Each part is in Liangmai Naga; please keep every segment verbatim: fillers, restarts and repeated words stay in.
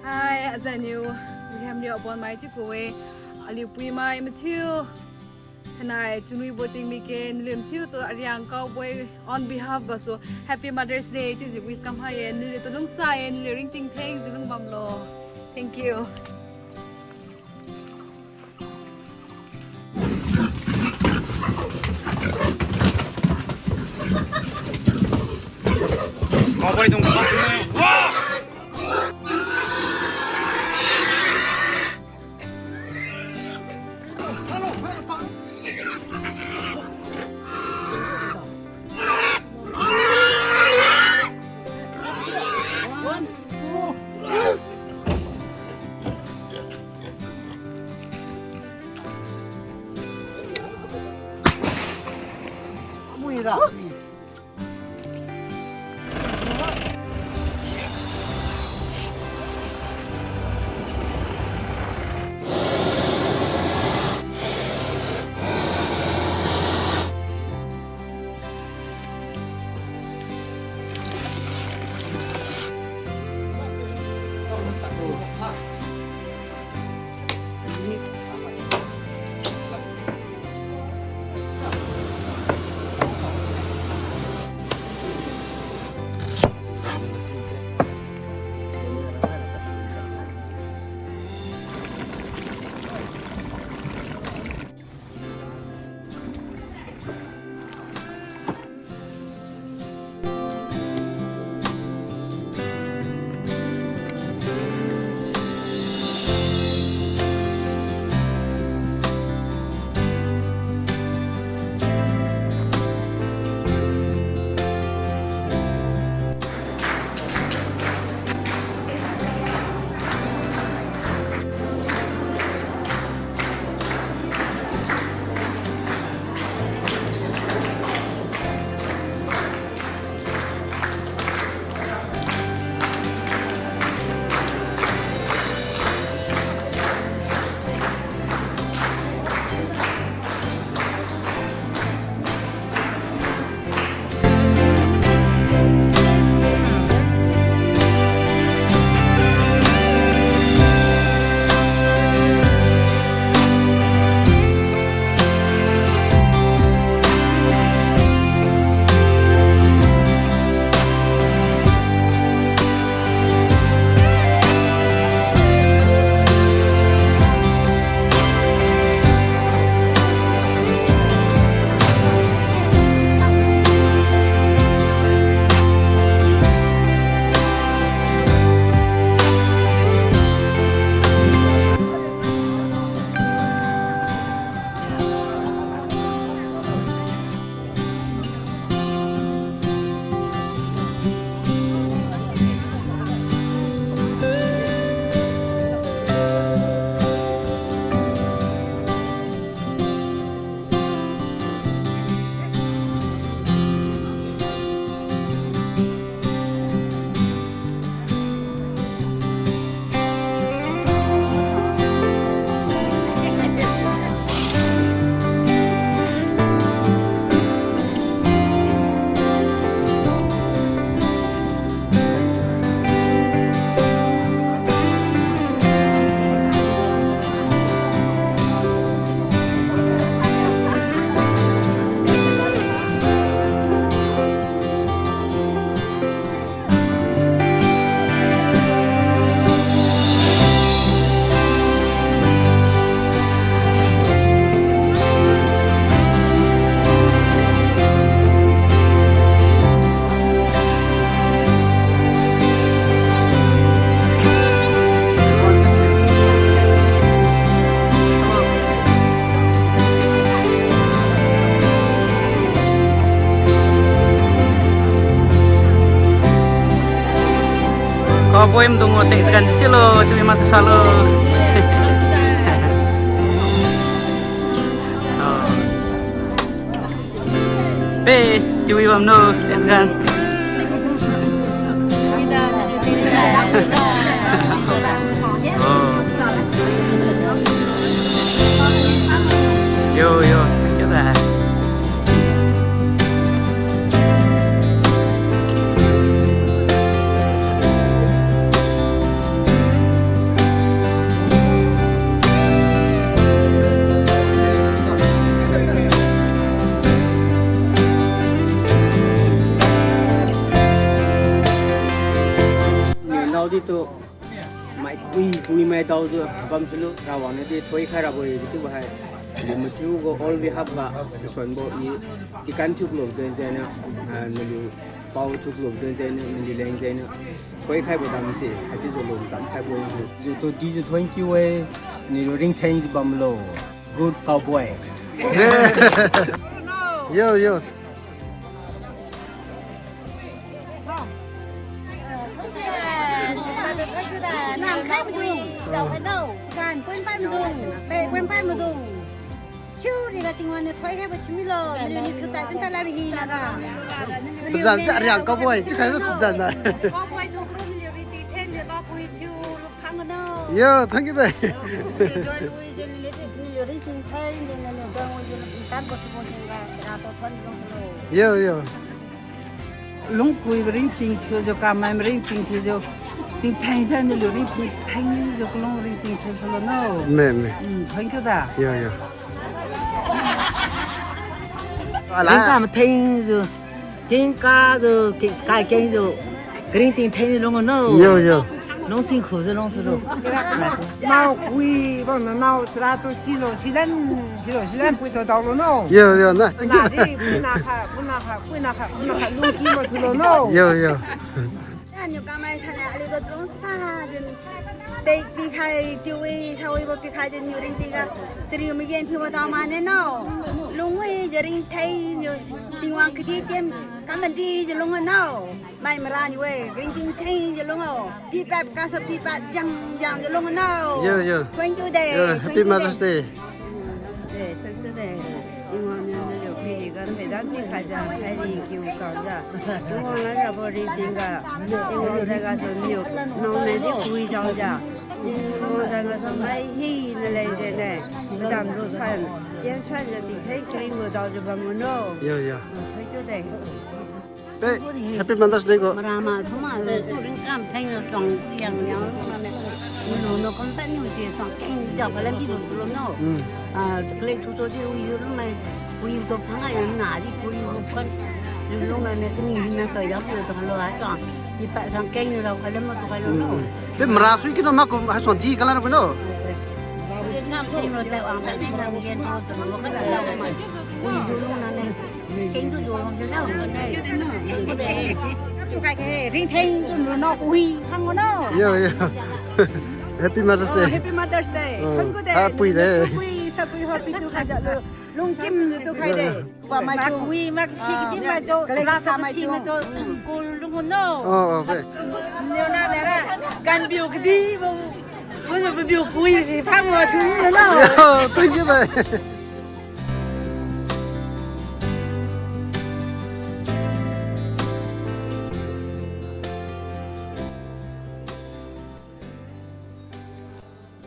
Hi, azaniu, William Liu Abonmai chiu ku-e, aliu puimai mathiu. Thainai chunwibo tingmik ge, naliu mathiutu Ariang Cowboy on behalf gasu Happy Mother's Day chiujiu wish kam hai-e, naliutu lungsa-e, naliu ringting thengjiu lungbamlo. Thank you. Cowboy maidung o, tek sagan chilo, tiwi mata salo. Oh. Pe, tiwi bamlo, tek sagan. Oh. Yo, yo, thank you da. Di tu, mai kui, kui mai daojiu bam sulu, Rawang niu di thoikhai rabo-e chiubo hai. Di mathiu gu all behalf ga, suanbo i, tikan thiu klo dun jengniu, ah, naliu pao thiu klo dun jengniu, naliu leng jengniu. Thoikhaibo damse, haichiujiu lum chamkhaibo-e. Di tu dijiu thank you e, naliu ringtheng jiu bamlo. Good cowboy. Yo, yo. Nang khai maidung. Gan pon pai maidung. Bei pon pai maidung. Thiu riga Tingwang niu thoikhaibo thiu milo. Naliu ni thiu tai tan ta la bi hina ga. Bazan ja riang cowboy, chiu khai bazan na. Cowboy tu kru naliu ri ti theng naliu ta pui thiu lu khang no. Yo, thank you de. Yo, yo. Lungkui ringting thiujiu, kamai ringting thiujiu, tingtheng jiu naliu ringting thengjiu kalung ringting thiu sulo no. Me, me. Mm, thank you da. Yo, yo. Ringka mathengjiu, tingkajiu, ki-, kai kengjiu, karingting thengjiu lung no. Yo, yo. Lung singkhujiu lung sulo. Nao kui bang na nao sara tu silo, silan, silo, silan pui tu daolo no. Yo, yo, na. Na di, pui na kha, pui na kha, pui na kha, pui na kha, lungki ma thulo no. Yo, yo. Aniu kamai thane aliu tu lungsa jin. Tei pikhai, tiuwi, sawibo pikhai jin niu ringting ga. Chariu magenthiu ma tao mane no. Lungwi jiu ringtheng niu Tingwang kadi tien kamadijiu lung no. Mai mara niu-e, ringting thengjiu lung o. Pipap kasu pipap diang diangjiu lung no. Yo, yo. Thank you de. Yo, happy Mother's Day. Eh, thank you de. Tingwang niu naliu piriga thaidan pikhajiu, hairi kiu kajiu. Tingwang lan rabo ringting ga, Tingwang jaiga tu niu, nang nai di kui daojiu. Tingwang jaiga tu mai hina leng jene. Padam lusan, tiensanjiu tingtheng karingbo daojiu bambo no. Yo, yo. Thank you de. Pe, Happy Mother's Day ko. Marama, thuma, tu ringkam theng suang yang yang lung nane. Ulu no kam tan niu si suang keng jiu palan di lu no. Ah, chocolate tu tu di wi lung nai. Wi tu phang ai na di wi lu pan. Lung nane kani hina ka yang tu tu lo ai suang. Di pa suang keng lo ka lem tu ka lo no. Pe mara sui kino ma ko ha suang di kala na ko no. Ringkam theng lo tai wang tai na ngen tu lo ka lo mai. Wi lung nane. Ringtheng tu lu no, kui khang no. Yo, yo. Happy Mother's Day. Oh, Happy Mother's Day. Oh, thank you de. Happy day. Kui, sapui, happy tu khai da lu. Lungkim tu khai de. Wa ma tu. Makui, maksi di ma tu. Kalek la sa ma si tu. Ma tu. Ku lung no. Oh, okay. Niu na le ra. Kan biu kadi bo. Bo biu kui si pa mo tu no. Yo, thank you de.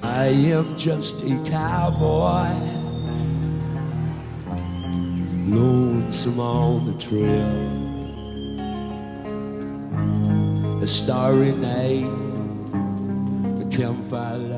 I am just a cowboy, lonesome on the trail. A starry night, a campfire.